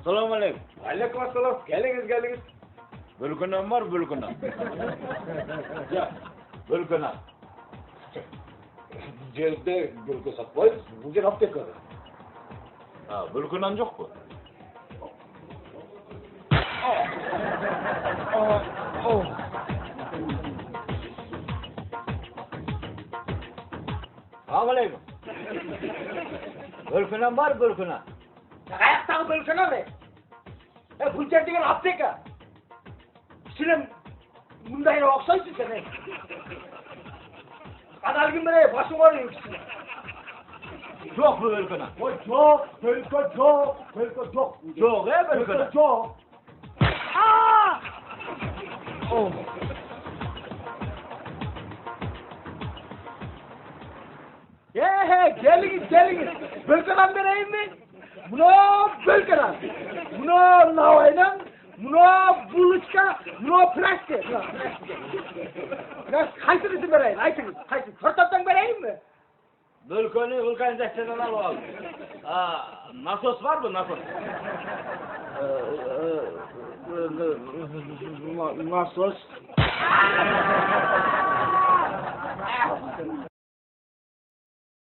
Salam aleýkum. Aleýkum assalam. Geliňiz, geliňiz. Bölke nan bar, bölke nan. Ýa, Bölke nan. Jerde bölke satmaýys. Bu ýer aptekada. Ha, bölke nan ýokmy? Salam aleýkum. Bölke nan bar, bölke nan. Gaýakdagy bölke nan? E, bul ýer diýen apteka. Senem mundaýra okşaýsyň sen. ey. Adalgyn bere başyň ogryýar ikisine. Ýokmy bölke nan? Oý ýok, bölke ýok, bölke ýok. Ýok, e, bölke nan. Ýok. Aa! Oh. He he, geliňiz, geliňiz. Bölke nan bereýinmi? Muna bölke nan. Muna nawaý nan, muna buloçka, muna plastik. Muna plastik. Plastik haýsyny bereýin? Aýtyňyz, haýsy? Tortapdan bereýinmi? Bölkeni vulkanizatsiýadan alyp al. Ha, nasos barmy, nasos? Nasos.